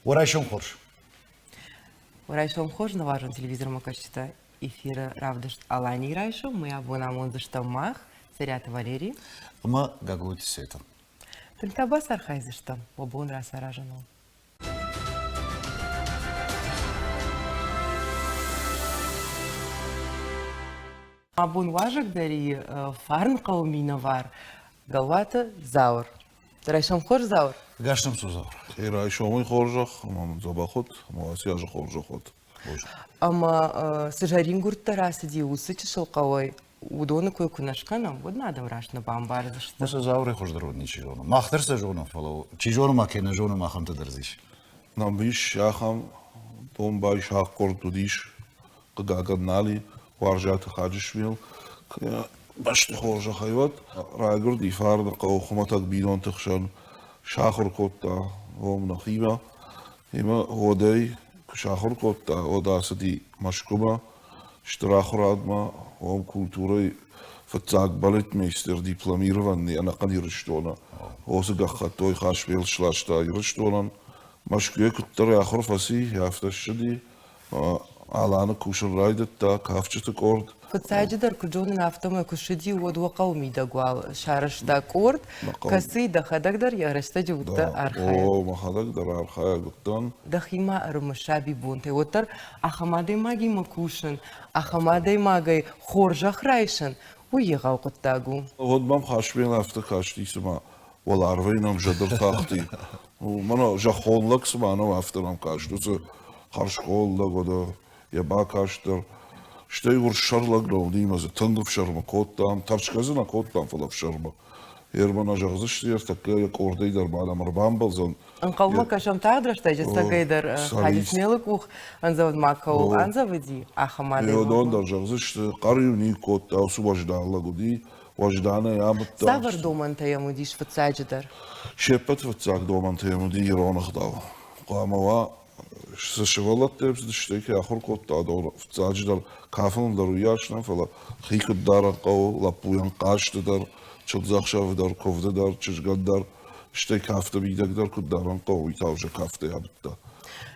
Уӕ райсом хорз! Уӕ райсом хорз, нӕуарзон телевизормӕ кӕсджытӕ! Эфиры равдыст «Аланийы райсом» мы абон амондзыстӕм мах, Цӕриаты Валерий ӕмӕ Гаглойты Светӕ. Тынг та бацархайдзыстӕм уӕ бон рацаразыныл. Абон уазӕг дӕр и Фарнхъӕуы минӕвар Галуаты Зауыр. Райсом хорз, Зауыр? Гӕстӕм цу, Зауыр. Райсомӕй хорзӕх, ӕмӕ мын дзӕбӕх уӕд, ӕмӕ ацы азы хорзӕх уӕд. Ӕмӕ цы зӕрингуырдтӕ рацыди уыцы чысыл хъӕуӕй, уыдоны кой куы нӕ скӕнӕм, уӕд нӕ адӕм раст нӕ бамбардзысты. Сӕ Зауырӕй хуыздӕр уӕд ничи зоны. Мах дӕр сӕ зонӕм, фӕлӕ чи зоны ма кӕй нӕ зонӕм, ахӕмтӕ дӕр дзы ис. Нӕм ис ахӕм домбай сахъгуырд уыдис, хъыгагӕн нал и, Уарзиаты Хаджысмел бӕсты хорзӕхӕй уӕд. Райгуырди Фарны хъӕуы хуымӕтӕг бинонты хсӕн, сахуыр кодта уым нӕхимӕ. Ӕмӕ уӕдӕй куы сахуыр кодта, уӕд ацыди Мӕскуымӕ стыр ахуырадмӕ, уым культурӕйы фыццаг балетмейстер дипломированный ӕнӕхъӕн Ирыстоны. Уыцы гӕххӕтт ой Хасбел сласта Ирыстонӕн. Мӕскуыйӕ куыддӕр ахуыр фӕци, афтӕ ссыди. Аланы кусын райдыдта кафджыты къорд. Фыццаджыдӕр куыд зонын, афтӕмӕй куы ссыди, уӕд уӕ хъӕуы мидӕг уал сарӕзта къорд, кӕцыйы дӕхӕдӕг дӕр йӕ рӕстӕджы уыдтӕ архайӕг. О, мӕхӕдӕг дӕр архайӕг уыдтӕн. Дӕхимӕ ӕрымыс сабибонтӕй, уӕддӕр ахӕм адӕймагимӕ кусын, ахӕм адӕймагӕй хорзӕх райсын, уый егъау хъуыддаг у. Уӕд мӕм Хасбел афтӕ касти, цыма уӕларвӕй нӕм зӕд ӕртахти. Мӕнӕ зӕххон лӕг цыма нӕу, афтӕ нӕм каст. Уыцы хӕрзхъол лӕг уӕдӕ йӕ бакаст дӕр. Стӕй урссӕр лӕг нӕ уыди ӕмӕ дзы тынг ӕфсӕрмы кодтам. Тӕрсгӕ дзы нӕ кодтам, фӕлӕ ӕфсӕрмы. Ермӕ нӕ зӕгъдзысты, ӕртӕккӕ йӕ къордӕй дӕр ма нӕм ӕрбамбӕлдзӕн. Ӕнхъӕлмӕ кӕсӕм тагъд рӕстӕджы цӕгӕй дӕр Хаджисмелы къух ӕндзӕвдмӕ кӕуыл андзӕвыди, ахӕм адӕймагмӕ. Уыдон дӕр зӕгъдзысты, хъӕр-иу никуы кодта, уыцы уӕздан лӕг уыди, уӕзданӕй амыдта. Цавӕр домӕнтӕ йӕм уыдис фыццаджыдӕр? Се ппӕт фыццаг домӕнтӕ йӕм уыди ирон ӕгъдау. Хъуамӕ уа, цы сывӕллӕттӕ цыдысты, кӕй ахуыр кодта, уыдон фыццаджыдӕр кафыныл дӕр уыйас нӕ, фӕлӕ хи куыд дарын хъӕуы, лӕппуйӕн хъазты дӕр, чындзӕхсӕвы дӕр, куывды дӕр, чызгӕн дӕр, стӕй кафты мидӕг дӕр куыд дарын хъӕуы, уый та уже кафтӕй амыдта.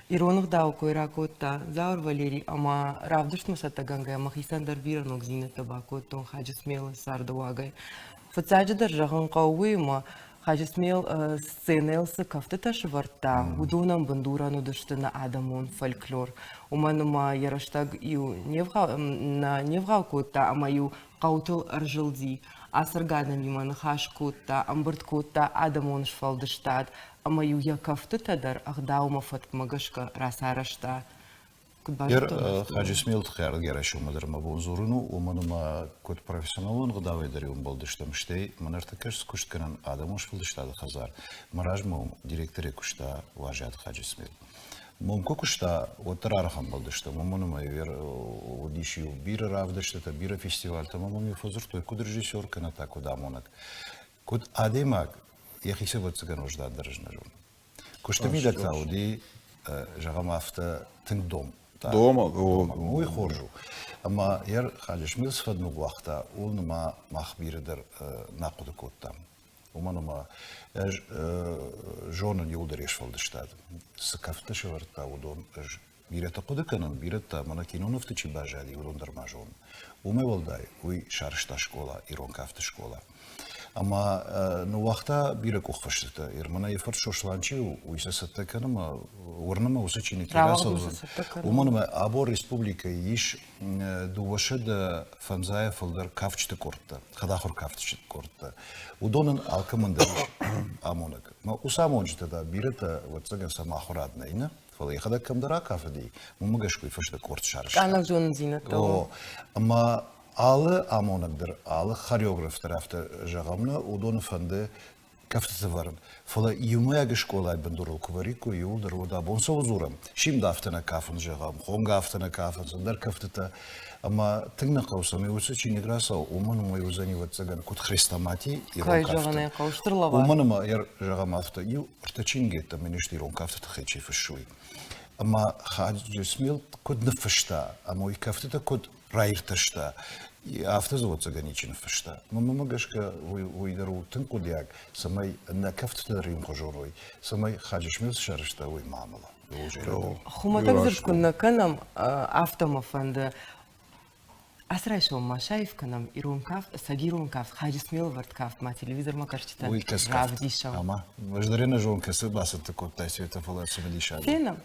Ирон ӕгъдауы кой ракодта Зауыр Валерий ӕмӕ равдыстмӕ цӕттӕгӕнгӕйӕ мӕхицӕн дӕр бирӕ ногдзинӕдтӕ бакодтон Хаджысмелы цардыуагӕй. Фыццаджыдӕр зӕгъын хъӕуы уый, ӕмӕ Хаджысмел сценӕйыл цы кӕфтытӕ сывӕрдта, уыдонӕн бындурӕн уыдысты нӕ адӕмон фольклор. Уымӕн ӕмӕ йӕ рӕстӕг-иу не вгъау кодта ӕмӕ-иу хъӕутыл ӕрзылди, ацӕргӕ адӕмимӕ ныхас кодта, ӕмбырд кодта адӕмон сфӕлдыстад ӕмӕ-иу йӕ кӕфтытӕ дӕр ӕгъдаумӕ фӕткмӕ гӕсгӕ рацарӕзта. Куыд базыдтон? Хаджисмел тыххӕй ӕргӕрӕсомӕ дӕр мӕ бон дзурын у, уымӕн ӕмӕ куыд профессионалон ӕгъдауӕй дӕр ӕмбӕлдыстӕм, стӕй мӕн ӕртӕккӕ скуыст кӕнӕн адӕмон сфӕлдыстады хӕдзар. Мӕ размӕ директорӕй куыста Уазиаты Хаджисмел. Мом куы куыста, уӕддӕр арӕх ӕмбӕлдыстӕм, уымӕн ӕмӕ уыдис-иу бирӕ равдыстытӕ, бирӕ фестивальтӕ, ӕмӕ мӕм-иу фӕдзырдтой, куыд режиссер кӕнӕ та куыд амонӕг. Куыд адӕймаг йӕхицӕй ӕвӕццӕгӕн уӕздандӕр ӕз нӕ зонын. Куысты мидӕг та уыди, зӕгъӕм, афтӕ тынг дом. Домаг, Уый хорз у. Ӕмӕ йӕ Хаджисмел цы фӕд ныууагъта, ууыл ма мах бирӕ дӕр нӕ хъуыды кодтам. Уымӕн ӕмӕ ӕз зонын иуылдӕр йе сфӕлдыстад. Цы кӕфтӕ сӕвӕрдта, уыдон ӕз бирӕтӕ хъуыды кӕнын, бирӕтӕ мӕнӕ кинонывты чи баззади, уыдон дӕр ма зонын. Уымӕй уӕлдай, уый сарӕзта скъола, ирон кафты скъола. Ӕмӕ ныууагъта бирӕ къухфыстытӕ. Ермана йӕ фырт Сослан чи у, уый сӕ цӕттӕ кӕны ӕмӕ уырны мӕ уыцы чиныг кӕй рацӕудзӕн. Уымӕн ӕмӕ абон республикӕйы ис 205-ӕй фылдӕр кафджыты къордтӕ, хӕдахуыр кафджыты къордтӕ. Уыдонӕн алкӕмӕн дӕр ис амонӕг. Уыцы амонджытӕ та бирӕтӕ, ӕвӕццӕгӕн, сӕм ахуырад нӕй, нӕ? Фӕлӕ йӕхӕдӕг кӕмдӕр акафыди, уымӕ гӕсгӕ уый фӕстӕ къорд сарӕзта. Къаннӕг зонындзинӕдтӕ. О, ӕмӕ алы амонӕг дӕр, алы хореограф дӕр афтӕ зӕгъӕм, нӕ, уыдоны фӕнды кӕфтыты вӕрын. Фӕлӕ иумӕйаг скъолайы бындурыл куы вӕриккой иууылдӕр, уӕд абон цӕуыл дзурӕм? Симд афтӕ нӕ кафын, зӕгъӕм, хонгӕ афтӕ нӕ кафынц, ӕндӕр кӕфтытӕ. Ӕмӕ тынг нӕ хъӕуы, цӕмӕй уыцы чиныг рацӕуа, уымӕн ӕмӕ уыдзӕни, ӕвӕццӕгӕн, куыд хрестомати ирон кафты. Уымӕн ӕмӕ, зӕгъӕм, афтӕ, иу ӕртӕ чиныг йеддӕмӕ не сты ирон кафты тыххӕй чи фыссой. Ӕмӕ Хаджисмел куыд ныффыста, ӕмӕ уый кӕфтытӕ куыд раиртӕста, афтӕ дзы ӕвӕццӕгӕн ничи ныффыста. Мӕнмӕ гӕсгӕ уый дӕр у тынг хъуыдиаг, цӕмӕй нӕ кӕфтытӕ дӕр иумхуызон уой, цӕмӕй Хаджисмел цы сарӕзта, уый ма амӕла. Хуымӕтӕг дзырд куы нӕ кӕнӕм, афтӕ мӕ фӕнды. Ацы райсом ма саив кӕнӕм ирон кафт, ӕцӕг ирон кафт, Хаджисмелы вӕрд кафт ма телевизормӕ кӕсджытӕн равдисӕм. Ӕмӕ ӕз дӕр ӕнӕ зон кӕцы бацӕттӕ кодтай Светӕ, фӕлӕ цымыдисаг. Фенӕм.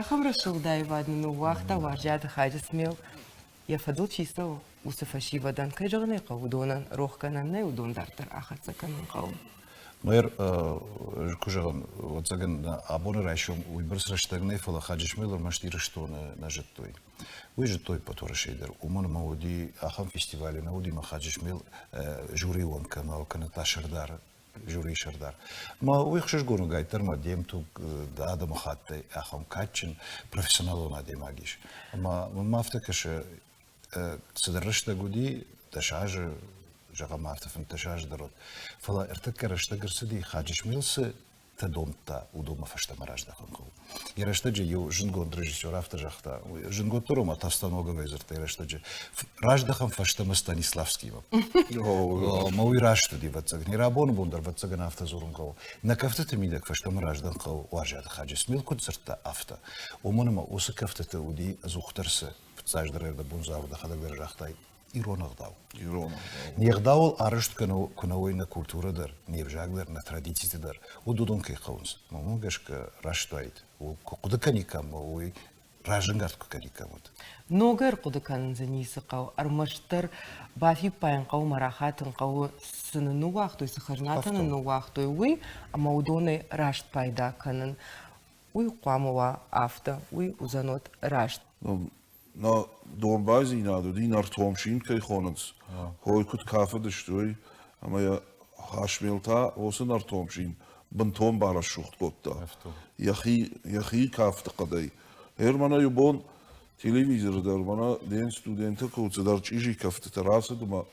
Ахӕм рӕсугъд аивад нын ныууагъта Уарзиаты Хаджысмел. Йӕ фӕдыл чи цӕуы, уыцы фӕсивӕдӕн, кӕй зӕгъын ӕй хъӕуы, уыдонӕн рохгӕнӕн нӕй, уыдон дарддӕр ахӕццӕ кӕнын хъӕуы. Мэр, куы зӕгъын, ӕвӕццӕгӕн, абоны райсом уыйбӕрц рӕстӕг нӕй, фӕлӕ Хаджысмел ӕрмӕст Ирыстоны нӕ зыдтой. Уый зыдтой ӕппӕт Уӕрӕсейы дӕр. Уымӕн ӕмӕ уыди ахӕм фестивалы нӕ уыди, ӕмӕ Хаджысмел жюрийы уӕнг кӕнӕ кӕнӕ та сӕрдар, жюрийы сӕрдар. Ма уый ӕхсызгон у, гайддӕр ма де мтуг дӕ адӕмыхаттӕй ахӕм кадджын профессионалон адӕймаг ис. Ӕмӕ мӕнмӕ афтӕ кӕсы, цыдӕр рӕстӕг уыди, 10 азы, зӕгъӕм, афтӕ 15 азы дӕр уыд. Фӕлӕ ӕртӕккӕ рӕстӕг ӕрцыди, Хаджысмел цы тӕ домдта, уыдонмӕ фӕстӕмӕ раздӕхын хъӕуы. Йӕ рӕстӕджы иу зындгонд режиссер афтӕ загъта, зындгонддӕр ома Товстоноговӕй дзырдта йӕ рӕстӕджы, раздӕхӕм фӕстӕмӕ Станиславскиймӕ. Ӕмӕ уый раст уыди, ӕвӕццӕгӕн. Йӕ рабоны бон дӕр, ӕвӕццӕгӕн, афтӕ дзурын хъӕуы. Нӕ кӕфтыты мидӕг фӕстӕмӕ раздӕхын хъӕуы Уарзиаты Хаджисмел куыд дзырдта, афтӕ. Уымӕн ӕмӕ уыцы кӕфтыты уыди ӕдзухдӕр цы фыццаджыдӕр ӕрдӕбондзау дӕхӕдӕг дӕр загътай, ирон ӕгъдау. Ирон ӕгъдау. Не гъдауыл арӕзт куы нӕ уой нӕ культурӕ дӕр, не взаг дӕр, нӕ традицитӕ дӕр, уӕд уыдон кӕй хъӕуынц. Мӕнмӕ гӕсгӕ раст уаид. Куы хъуыды кӕниккам, уый разӕнгард куы кӕниккам, уӕд. Ног ӕрхъуыды кӕнын дзы ницы хъӕуы, ӕрмӕстдӕр бафиппайын хъӕуы мӕ рахатын хъӕуы, цы нын ныууагътой, цы хӕзнатӕ нын ныууагътой, уый, ӕмӕ уыдонӕй раст пайда кӕнын. Уый хъуамӕ уа афтӕ, уый уыдзӕн уӕд раст. Нӕ домбайдзинад уыди, нӕртон симд кӕй хонынц, хой куыд кафыдысты, уый, ӕмӕ йӕ Хасмел та уыцы нӕртон симд бынтон барӕсугъд кодта йӕхи, йӕхи кафты хъӕдӕй. Гъер мӕнӕ иу бон телевизоры дӕр мӕнӕ ден студенты куы цыдӕр чъизи кӕфтытӕ рацыд ӕмӕ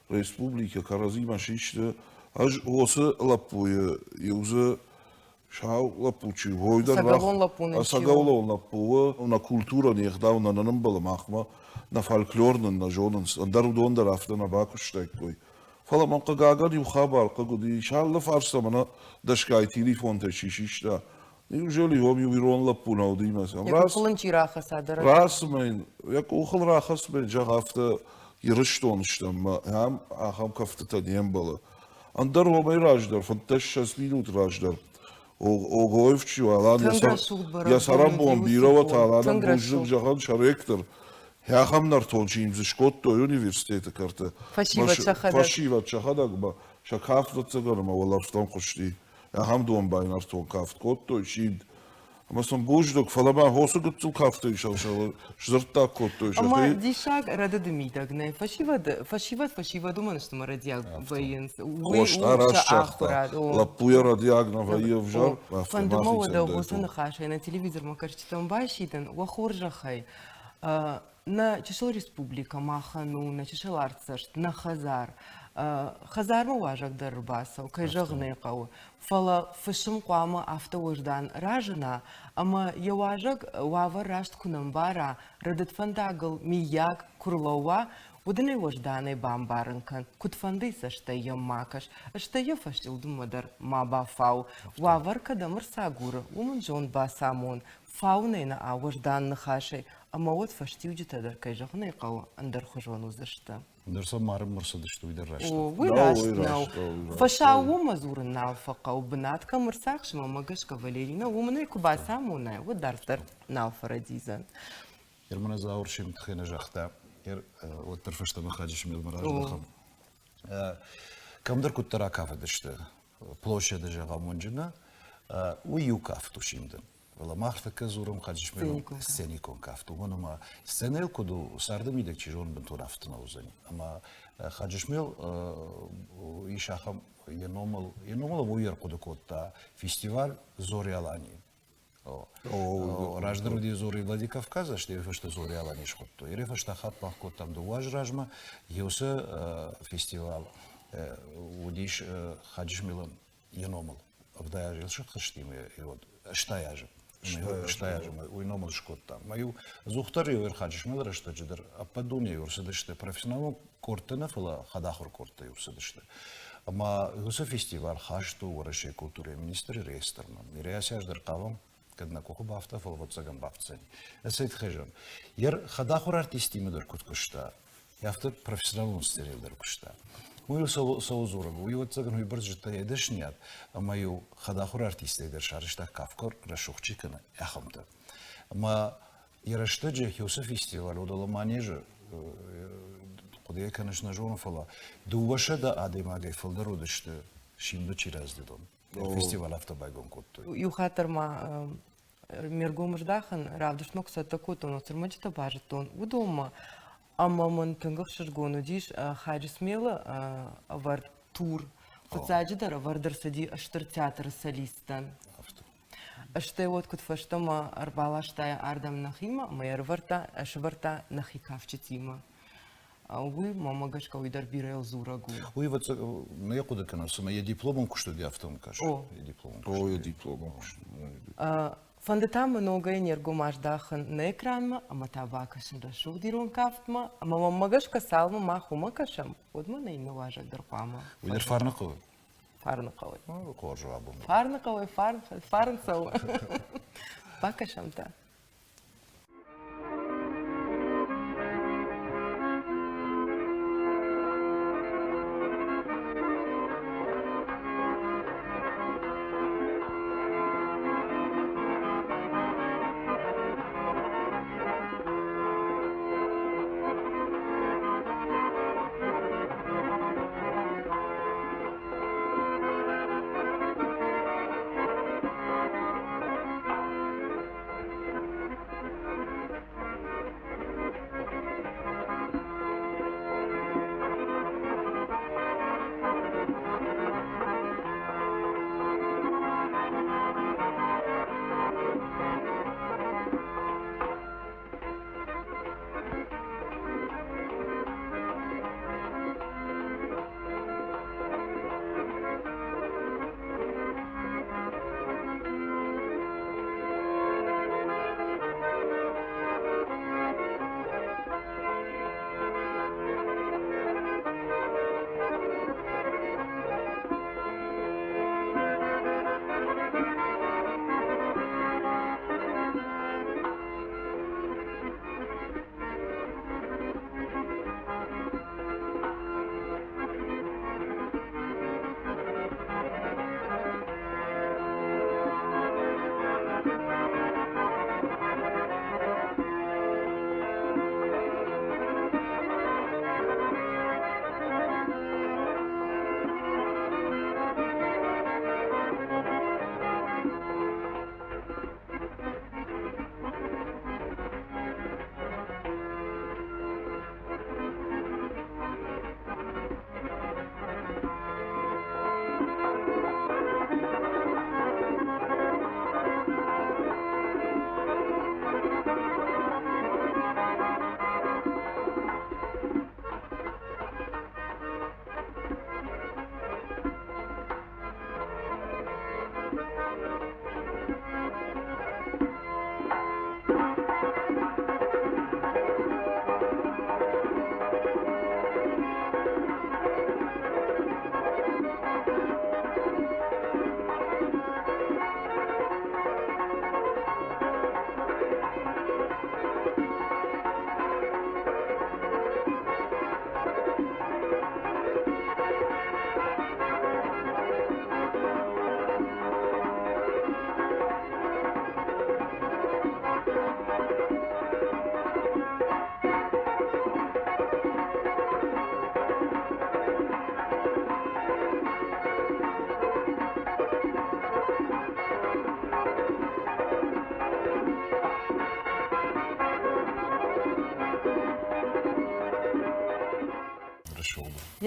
республикӕ кӕрӕдзимӕ систы. Ӕз уыцы лӕппуйы иу дзы Сау лӕппу чи у, уой дӕр Ӕцӕгӕлон лӕппу нын чи у. Ӕцӕгӕлон лӕппу у. Нӕ культурӕ, не гъдау нӕ нӕ ӕмбӕлы махмӕ, нӕ фольклор нын нӕ зонынц, ӕндӕр уыдон дӕр афтӕ нӕ бакуыстаиккой. Фӕлӕ мӕм хъыгагӕн иу хабар хъыг уыди, сӕ алы фарста мӕнӕ дӕсгай телефонтӕ чи систа. Неужели уым иу ирон лӕппу нӕ уыди мӕ Йӕ къухыл ын чи рахӕца дӕр. Рацымӕ йын, йӕ къухыл рахӕцмӕ йын зӕгъ, афтӕ Ирыстон стӕм мӕ ам ахӕм кӕфтытӕ не мбӕлы. Ӕндӕр уомӕй раздӕр, 15-20 минут раздӕр, Огоев чи у, Алан йӕ цӕрӕнбон бирӕ уӕд Аланӕн бузныг зӕгъӕн сӕ ректор. Ахӕм нӕртон чи дзы скодтой университеты кӕрты. Фӕсивӕд сӕхӕдӕг. Фӕсивӕд сӕхӕдӕг сӕ кафт ӕцӕгӕн ӕмӕ уӕлӕрвтӕм хъуысти. Ахӕм домбай нӕртон кафт кодтой, симд. Ӕмӕ сын бузныг, фӕлӕ ма хосы гыццыл кафтӕй сдзырддаг кодтой сӕхи. Ӕмӕ диссаг рӕдыды мидӕг нӕй. Фӕсивӕд, фӕсивӕд, фӕсивӕд уымӕн сты мӕ рӕдиаг вӕййынц. Уый у сӕ ахуырад. Лӕппуйӕ рӕдиаг нӕ вӕййы ӕвзӕр. Фӕнды мӕ уӕдӕ уыцы ныхасӕй нӕ телевизормӕ кӕсджытӕм басидын, уӕ хорзӕхӕй. Нӕ чысыл республикӕ махӕн у нӕ чысыл артдзӕст, нӕ хӕдзар. Хӕдзармӕ уазӕг дӕр ӕрбацӕуы, кӕй зӕгъын ӕй хъӕуы. Фӕлӕ фысым хъуамӕ афтӕ уӕздан разына, ӕмӕ йӕ уазӕг уавӕр раст куы нӕ мбара, рӕдыд фӕндагыл, миййаг, куы рлӕууа, уӕд ын ӕй уӕзданӕй бамбарын кӕн, куыдфӕндыйы цӕстӕй йӕм ма кӕс, стӕй йӕ фӕсчъылдыммӕ дӕр ма бафау. Уавӕр кӕдӕм ӕрцагуры, уым ын зонд бацамон, фауынӕй нӕ уӕздан ныхасӕй, ӕмӕ уӕд фӕстиуджытӕ дӕр, кӕй зӕгъын ӕй хъӕуы, ӕндӕрхуызон уыдзысты. Ныр сӕ марынмӕ рцыдысты, уый дӕр раст нӕу. Уый раст нӕу. Фӕсаууонмӕ дзурын нал фӕхъӕуы. Бынат кӕм ӕрцахсы, мӕнмӕ гӕсгӕ Валеринӕ, уым ын ӕй куы бацамонай, уӕд дарддӕр нал фӕрӕдидзӕн. Ермана Зауыр се мтыхӕй нӕ загъта, уӕддӕр фӕстӕмӕ Хаджисмелмӕ раздӕхӕм. Кӕмдӕр куыддӕр акафыдысты площады, зӕгъӕм, уынджы нӕ, уый иу кафт у симды. Фӕлӕ мах тӕккӕ дзурӕм Хаджисмелон сценикон кафт, уымӕн ӕмӕ сценӕйыл куыд у, царды мидӕг чи зоны бынтон афтӕ нӕ уыдзӕни. Ӕмӕ Хаджисмел ис ахӕм йӕ номыл, йӕ номыл уый ӕрхъуыды кодта фестиваль Зори Алании. Раздӕр уыди Зори Владикавказа, стӕй фӕстӕ Зори Алани схуыдтой. Йӕ фӕстӕ хатт мах кодтам 2 азы размӕ. Уыцы фестивал уыдис Хаджисмелӕн йӕ номыл 70 азы сыххызти ӕмӕ 80 азы. 80 азы уый номыл скодта. Мӕ-иу ӕдзухдӕр-иу Хаджисмелы рӕстӕджы дӕр ӕппӕт дунейы ӕрцыдысты профессионалон къордтӕ нӕ, фӕлӕ хӕдахуыр къордтӕ-иу ӕрцыдысты. Ӕмӕ уыцы фестиваль хаст у Уӕрӕсейы культурӕйы министры реестрмӕ. Нырӕй ацы аз дӕр хъавӕм, кӕд нӕ къухы бафта, фӕлӕ ӕвӕццӕгӕн бафтдзӕни. Ӕцӕг хезӕм. Йӕ хӕдахуыр артистимӕ дӕр куыд куыста, афтӕ профессионалон сценӕйыл дӕр куыста. Уый цӕуыл дзурӕг у? Уый, ӕвӕццӕгӕн, уыйбӕрц зыдта йӕ дӕсныйад, ӕмӕ-иу хӕдахуыр артисттӕй дӕр сарӕзта кафгӕ рӕсугъд чи кӕны, ахӕмтӕ. Ӕмӕ йӕ рӕстӕджы Хёсы фестиваль уыд Манежы, хъуыдыйӕ кӕныс нӕ зонын, фӕлӕ 200 адӕймагӕй фылдӕр уыдысты Симды чи раздӕдон. Фестиваль афтӕ байгом кодтой. Иу хатт дӕр ма ме ргом здахын, равдыстмӕ куы цӕттӕ кодтон, уӕд ӕрмӕджытӕ базыдтон, уыдонмӕ. Ӕмӕ мын тынг ӕхсызгон уыдис Хаджисмелы ӕвӕрд тур. Фыццаджыдӕр ӕвӕрд ӕрцыди Стыр театры солисттӕн. Стӕй уӕд куыд фӕстӕмӕ ӕрбаласта ардӕм нӕхимӕ ӕмӕ йӕ ӕрывӕрдта, сӕвӕрдта нӕхи кафджытимӕ. Уый, мӕнмӕ гӕсгӕ, уый дӕр бирӕйыл дзурӕг у. Уый нӕ хъуыды кӕнын, цымӕ йӕ дипломон куыст уыди, афтӕ мын кӕсы. О. Йӕ дипломон куыст. О, йӕ дипломон куыст. Фӕнды та мӕ ногӕй не ргом аздахын нӕ экранмӕ ӕмӕ та бакӕсын рӕсугъд ирон кафтмӕ, ӕмӕ мӕнмӕ гӕсгӕ цалынмӕ мах уымӕ кӕсӕм, уӕдмӕ нӕ иннӕ уазӕг дӕр хъуамӕ. Уый дӕр фарны хъӕуы. Фарны хъӕуы. Хорз у абон. Фарны хъӕуы, фарн, фарн цӕуы. Бакӕсӕм та.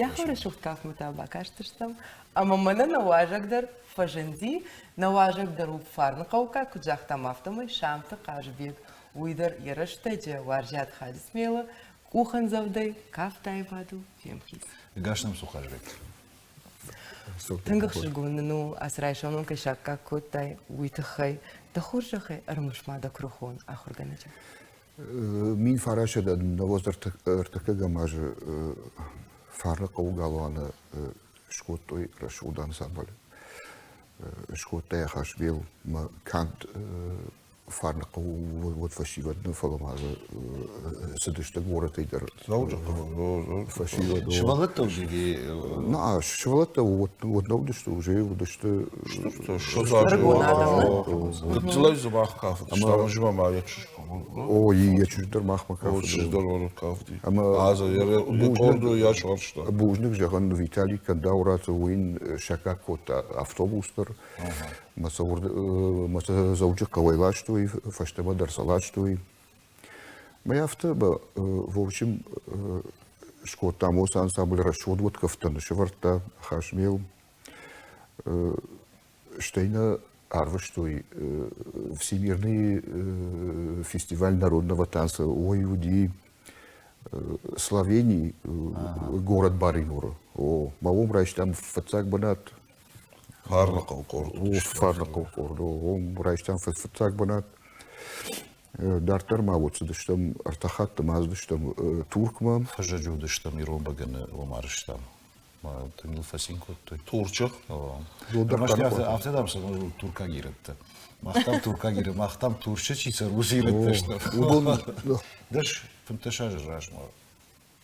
Йӕ рӕсугъд кафмӕ та бакастыстӕм, ӕмӕ мӕнӕ нӕ уазӕг дӕр фӕзынди. Нӕ уазӕг дӕр у Фарныхъӕуккаг, куыд загътам, афтӕмӕй Самты Хъазыбег. Уый дӕр йӕ рӕстӕджы Уарзиат Хаджисмелы къухӕндзӕвдӕй кафтаивадыл фемхиц. Ӕгас нӕм цу, Хъазыбег. Тынг ӕхсызгон нын у, ацы райсом нын кӕй саккаг кодтай, уый тыххӕй. Дӕ хорзӕхӕй ӕрымыс ма дӕ куырыхон ахуыргӕнӕджы. 1993 азы Фарныхъӕуы галуаны скодтой рӕсугъд ансамбль. Скодта йӕ Хасбел мӕ канд Фарныхъӕуы уӕд фӕсивӕд нӕ, фӕлӕ ма дзы цыдысты горӕтӕй дӕр фӕсивӕд. Сывӕллӕттӕ уже На, сывӕллӕттӕ уӕд нӕ уыдысты, уже уыдысты. Гыццылӕй дзы мах кафыдыстӕм, ӕмӕ ма йӕ чызг. О, йӕ чызг дӕр махмӕ кафыд. Чызг дӕр уӕд кафыди. Ӕмӕ йӕ къорды йӕ сарӕзта. Бузныг зӕгъын Виталий Кандауратов, уый йын саккаг кодта автобус дӕр. Мӕ сӕ Дзӕуджыхъӕуӕй ластой, фӕстӕмӕ дӕр сӕ ластой. Мӕ афтӕ, в общем, скодтам уыцы ансамбль рӕсугъд уӕдкӕфтӕн сӕвӕрдта Хасмел. Стӕй нӕ арвыстой Всемирный фестиваль народного танца. Ой, уыди Словении, город Баринуры. О, мӕ уым райстам фыццаг бынат. Фарныхъӕуы къорд. Фарныхъӕуы къорд. Уым райстам фыццаг бынат. Дарддӕр ма уыд цыдыстӕм ӕртӕ хатты ма цыдыстӕм Туркмӕ. Фӕззӕджы уыдыстӕм ирон бӕгӕны уым арызтам. Тынг ныл фӕцин кодтой. Турчы? Ӕрмӕст афтӕ дам сӕ туркаг ирӕттӕ. Мах там туркаг ирӕттӕ, мах там Турчы чи цӕры, уыцы ирӕттӕ стӕм. 10-15 азы размӕ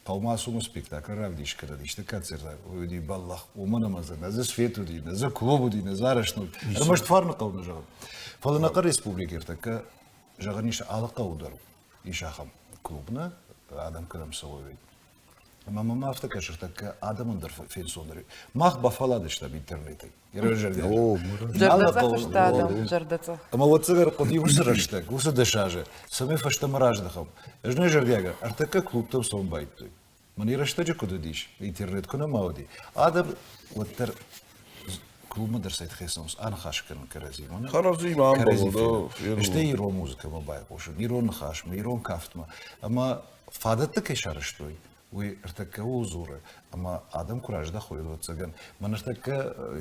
хъӕумӕ цумы спектакль равдис кӕнӕд исты концерт уыди бӕллӕх, уымӕн ӕмӕ дзы нӕ дзы свет уыди, нӕ дзы клуб уыди, нӕ дзы арӕзт уыд. Ӕрмӕст Фарны хъӕу нӕ зӕгъын. Фӕлӕ нӕ республикӕйы ӕртӕккӕ зӕгъӕн ис алы хъӕуы дӕр ис ахӕм клуб нӕ, адӕм кӕдӕм цӕуой. Ӕмӕ мӕм афтӕ кӕсы, ӕртӕккӕ адӕмӕн дӕр фенцондӕр. Мах бафӕлладыстӕм интернетӕй. Зӕрдӕцъӕх сты адӕм, зӕрдӕцъӕх. Ӕмӕ уӕддӕр хъуыди уыцы рӕстӕг, уыцы 10 азы, цӕмӕй фӕстӕмӕ раздӕхӕм. Ӕз нӕ зӕрдиаг ӕртӕккӕ клубтӕм цӕуын байдыдтой. Мӕн рӕстӕджы куыд уыдис, интернет куы нӕма уыди, адӕм уӕддӕр клубмӕ дӕр сӕ тыххӕй цӕуынц аныхас кӕнын кӕрӕдзимӕ. Кӕрӕдзимӕ ӕмбӕлы. Стӕй ирон музыкӕмӕ байхъусын, ирон ныхасмӕ, ирон кафтмӕ. Ӕмӕ фадӕттӕ кӕй сарӕзтой, уый ӕртӕккӕ ууыл дзуры, ӕмӕ адӕм куы раздӕхой, ӕвӕццӕгӕн, мӕ ныртӕккӕ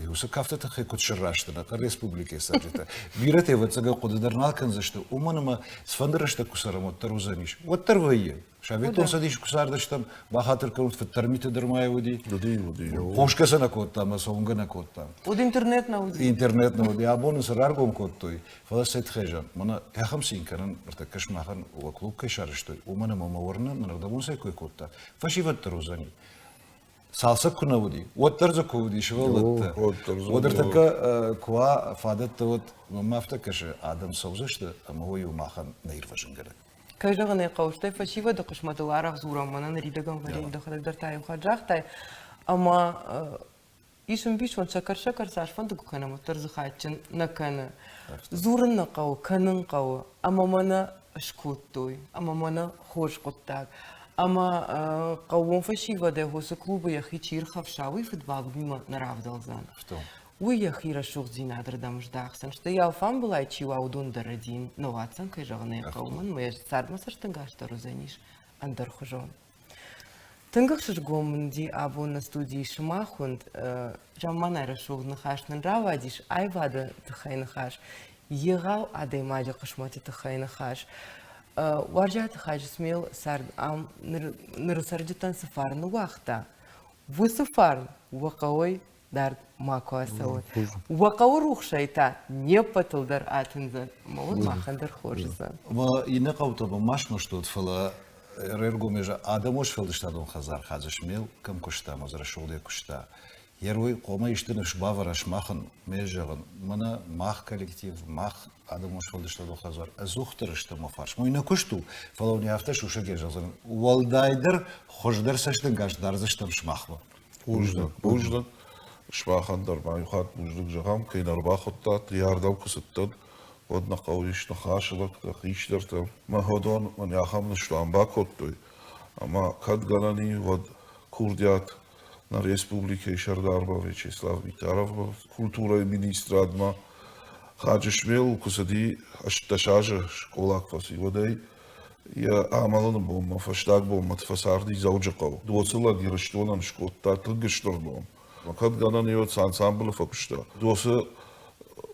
уыцы кафты тыххӕй куыд сыррӕзты нӕ республикӕйы цӕрджытӕ, бирӕтӕ ӕвӕццӕгӕн хъуыды дӕр нал кӕндзысты, уымӕн ӕмӕ цыфӕнды рӕстӕг куы цӕрӕм, уӕддӕр уыдзӕнис. Уӕддӕр вӕййы. Советон Цӕдисы куы цардыстӕм, бахатыр кӕнут, фыддӕр митӕ дӕр ма уыди. Уыди, уыди. Хъусгӕ сӕ нӕ кодтам ӕмӕ цӕугӕ нӕ кодтам. Уыд интернет нӕ уыди. Интернет нӕ уыди. Абон цы раргом кодтой, Фӕлӕ сӕ тыххӕй зӕгъын, мӕнӕ ахӕм цин кӕнын, ныртӕккӕ сымахӕн уӕ клуб кӕй сарӕзтой, уымӕн ӕмӕ мӕ уырны, мӕн ӕрдӕбон цӕй кой кодта, фӕсивӕд дӕр уыдзӕни. Цалцӕг куы нӕ уыди, уӕддӕр дзы куы уыди сывӕллӕттӕ, уӕд ӕртӕккӕ куы уа фадӕттӕ, уӕд мӕм афтӕ кӕсы, адӕм цӕудзысты ӕмӕ уый у махӕн нӕ ирвӕзынгӕнӕг. Кӕй зӕгъын ӕй хъӕуы, стӕй фӕсивӕды хъысмӕтыл арӕх дзурӕм, мӕнӕ ныридӕгӕн Валерий дӕхӕдӕг дӕр та иу хатт загътай, ӕмӕ Ис ӕмбисонд, сӕкӕр-сӕкӕр цасфӕнды куы кӕнӕм, уӕддӕр дзы хайджын нӕ кӕны. Дзурын нӕ хъӕуы, кӕнын хъӕуы. Ӕмӕ мӕнӕ скодтой, ӕмӕ мӕнӕ хорз хъуыддаг. Ӕмӕ хъӕууон фӕсивӕдӕй уыцы клубы йӕхи чи ирхӕфса, уый фыдвагмимӕ нӕ равдӕлдзӕн. Уый йӕхи рӕсугъддзинадырдӕм здахдзӕн, стӕй алфамбылай чи уа, уыдон дӕр рӕдийын нӕ уадздзӕн, кӕй зӕгъын ӕй хъӕуы, мӕн мӕ цардмӕ цӕстӕнгас дӕр уыдзӕнис ӕндӕрхуызон. Тынг ӕхсызгон мын уыди абон нӕ студийы сымах уынд. Замманай рӕсугъд ныхас нын рауадис, аивады тыххӕй ныхас, егъау адӕймаджы хъысмӕты тыххӕй ныхас. Уарзиаты Хаджысмел цард ам ныры цӕрджытӕн цы фарн ныууагъта, уыцы фарн уӕ хъӕуӕй дард макуы ацӕуӕд. Уӕ хъӕуы рухсӕй та не ппӕтыл дӕр атындзӕн, ӕмӕ уӕд махӕн дӕр хорз уыдзӕн. Ӕмӕ иннӕ хъӕутӕ ма смӕстут, фӕлӕ раргом адӕмон сфӕлдыстадон хӕдзар Хадзысмел кӕм куыста ӕмӕ дзы рӕсугъдӕй куыста. Йе хъуамӕ исты ныфс бавӕра сымахӕн, ме зӕгъын, мӕнӕ мах коллектив, мах адӕмон сфӕлдыстадон хӕдзар ӕдзухдӕр стӕм мӕ фарсмӕ. Уый нӕ куыст у, фӕлӕ уын афтӕ сусӕгӕй зӕгъдзӕн, уӕлдайдӕр хуыздӕр цӕстӕнгас дардзыстӕм сымахмӕ. Бузныг, бузныг. Сымахӕн дӕр ма иу хатт бузныг зӕгъӕм, кӕй нӕ ӕрбахуыдтат, ардӕм куы цыдтӕн, уӕд нӕ хъӕуы ис ныхасы лӕгтӕ, хистӕртӕ. Мӕ уыдон мын ахӕм ныстуан бакодтой, ӕмӕ кӕд гӕнӕн и, уӕд курдиат нӕ республикӕйы сӕрдармӕ Вячеслав Битаровмӕ, культурӕйы министрадмӕ Хаджысмел куы цыди 18 азы скъола куы фӕци, уӕд ӕй Йӕ амӕлыны бонмӕ, фӕстаг бонмӕ фӕцарди Дзӕуджыхъӕуы. Доцы лӕг Ирыстонӕн скодта тынг стыр ном. Кӕд гӕнӕн ис, цы ансамблы фӕкуыста. Доцы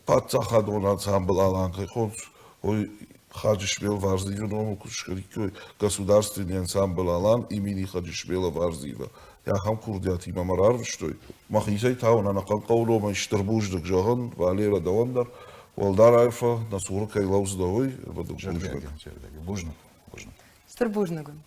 паддзахадон ансамбль Алан кӕй хонынц, уый Хаджисмел Варзиевы номыл куы скӕниккой, государственный ансамбль Алан имени Хаджисмела Варзиева. Ахӕм курдиатимӕ мӕ рарвыстой. Мӕхицӕй та уын ӕнӕхъӕн хъӕуы номӕй стыр бузныг зӕгъын, Валера, дӕуӕн дӕр. Уӕлдӕр арфӕ, нӕ цуры кӕй лӕудзынӕ, уый, ӕмӕ дын бузныг. Бузныг. Бузныг. Стыр бузныг уын.